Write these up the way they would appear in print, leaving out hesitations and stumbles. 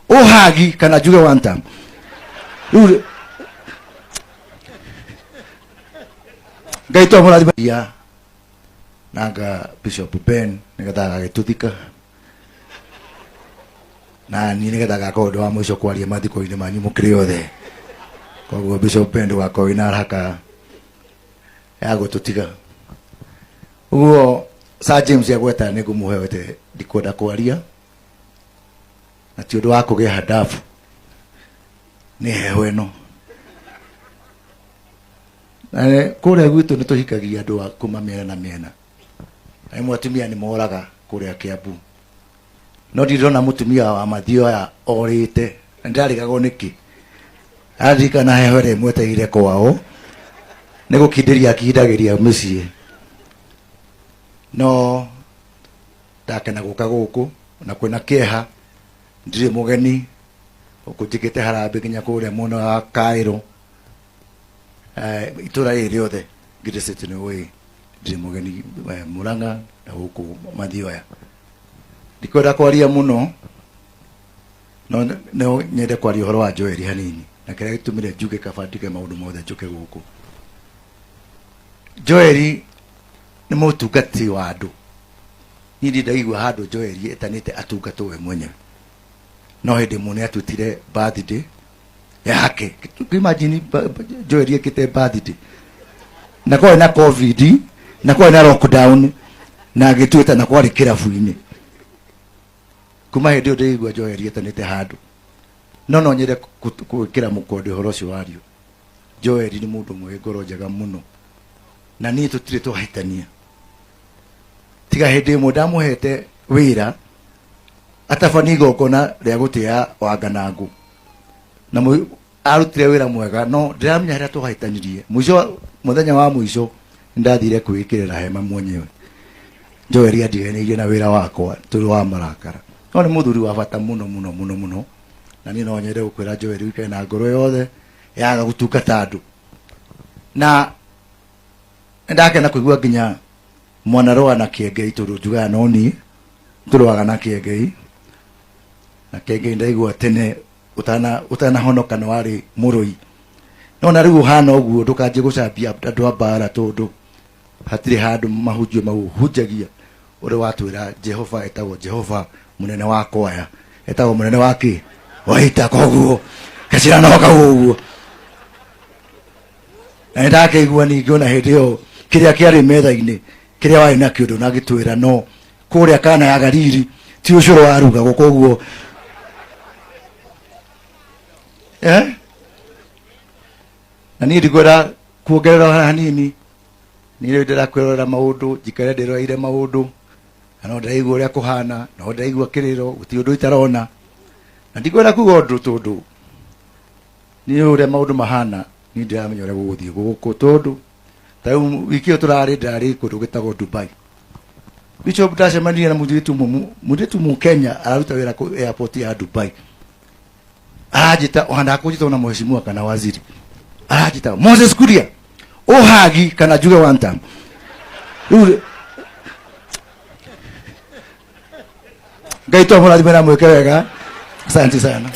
Ũhagi kana njuge one time. Rĩu Ngai twamũrathima ya nanga Bishop Ben nĩgetha agagĩtũthika na niĩ nĩgetha ngakorwo ndĩ wa mũico kwaria mathiko-inĩ manyu mũkĩrĩ othe. Koguo Bishop Ben ndũgakorwo wĩna haraka ya gũtũtiga. Ũguo Sir James agweta nĩ ngũmũhe wete, ndikwenda kwaria na ti ũndũ wa kũgĩa handabu nĩ heho ĩno. Na kũrĩa gwitũ nĩ tũhikagia andũ a kuma mĩena na mĩena, na rĩmwe atumia nĩ moraga kũrĩa Kĩambu, no ndirĩ ndona mũtumia wa Mathioya orĩte, na ndĩrarigagwo nĩkĩ. Aririkana heho ĩrĩa ĩmwetereire kwao nĩ gũkindĩria akindagĩria mĩciĩ. No ndakena gũka gũkũ na kwĩna kĩeha, ndirĩ mũgeni gũkũ, njĩkĩte harambĩ nginya kũrĩa mwena wa Kaĩrũ. Itũra rĩrĩ rĩothe Ngiri City nĩ ũĩ ndirĩ mũgeni, Murang'a na gũkũ Mathioya. Ndikwenda kwaria mũno, no no nyende kwaria ũhoro wa Joel hanini na kĩrĩa gĩtũmire njuge kaba ndige maũndũ mothe njũke gũkũ. Joel nĩ mũtungati wa andũ. Niĩ ndirĩ ndaigua handũ Joel etanĩte atungatwo we mwenyewe, no hĩndĩ ĩmwe nĩ atuĩtire birthday yake. Imagine Joel ekĩte birthday na kwarĩ na COVID na kwarĩ na lockdown na agĩtuĩta na kwarĩ kĩrabu-inĩ. Kuma hĩndĩ ĩyo ndĩraigua Joel etanĩte handũ, no no nyende gwĩkĩra mũkonde ũhoro ũcio wario. Joel nĩ mũndũ ũmwe wĩ ngoro njega mũno, na niĩ tũtirĩ twahĩtania tiga hĩndĩ ĩmwe ndamũhete wĩra atabanie igongona rĩa gũtĩa Wanganangũ, na arutire wĩra mwega, no ndĩramenya harĩa twahĩtanirie. Mũico, mũthenya wa mũico nĩndathire kwĩĩkĩrĩra hema mwenyewe. Joel andiganĩirie na wĩra wakwa tondũ wa marakara, no nĩ mũthuri wa bata mũno mũno mũno mũno, na niĩ no nyende gũkwĩra Joel ũikare na ngoro yothe yaga gũtungata andũ. Na nĩndakena kũigua nginya mwanarũa na Kĩengei, tondũ njugaga no niĩ tũrũaga na Kĩengei, na Kĩengei ndaigua tene ũtanahonoka nĩ warĩ mũrũi, no na rĩu ũhana ũguo ndũkanjie gũcambia andũ a mbara, tondũ hatirĩ handũ mahunjio mau hunjagia ũrĩa watwĩra Jehova etagwo Jehova mũnene wa kwaya, etagwo mũnene wa kĩ wa ita, koguo gacĩra no kau ũguo. Na nĩndakĩigua ningĩ ona hĩndĩ ĩyo kĩrĩa kĩarĩ metha-inĩ kĩrĩa warĩ nakĩo ndũnagĩtwĩra, no kũrĩa Kana ya Galili ti ũcũrũ warugagwo, koguo Na niĩ ndikwenda kuongerera hanini, niĩ rĩu ndĩrakwĩrorera maũndũ, njikare ndĩroreire maũndũ, na no ndĩraigua ũrĩa kũhana, no ndĩraigua kĩrĩro, gũtirĩ ũndũ itarona, na ndikwenda kuga ũndũ tondũ niĩ ũrĩa maũndũ mahana niĩ ndiramenya ũrĩa gũgũthiĩ gũkũ, tondũ ta rĩu wiki ĩyo tũrarĩ ndĩrarĩ kũndũ gwĩtagwo Dubai. Bishop ndacemanirie na mũirĩtu ũmwe, mũirĩtu Mũkenya araruta wĩra kũ airport ya Dubai. Aranjĩta ona ndakũnjĩta ona mheshimiwa kana waziri, aranjĩta Moses Kuria ũhagi kana njuge one time. Rĩu Ngai twamũrathime na mwĩke wega. Asante sana.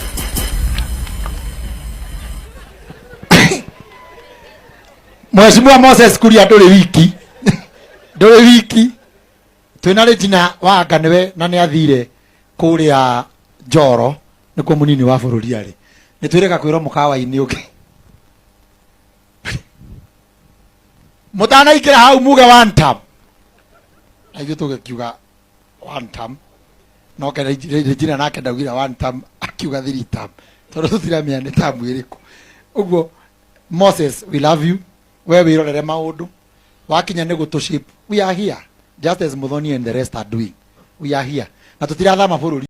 Mheshimiwa Moses Kuria, ndũrĩ wiki, ndũrĩ wiki. Twĩna Regina Wanga nĩwe na nĩ athire kũrĩa Njoro nĩkuo mũnini wa bũrũri arĩ. Nĩ twĩrĩga kwĩrwo mũkawa-inĩ ũngĩ. Mũtanaingĩra hau muge one term. Na ithuĩ tũgĩkiuga one term. No ke Regina nake ndaugire one term, akiuga three term. Tondũ tũtiramenya nĩ term ĩrĩkũ. Ũguo Moses, we love you. We wĩrorere maũndũ. Wakinya nĩ gũtũ shape. We are here. Just as Muthoni and the rest are doing. We are here. Na tũtirathama bũrũri.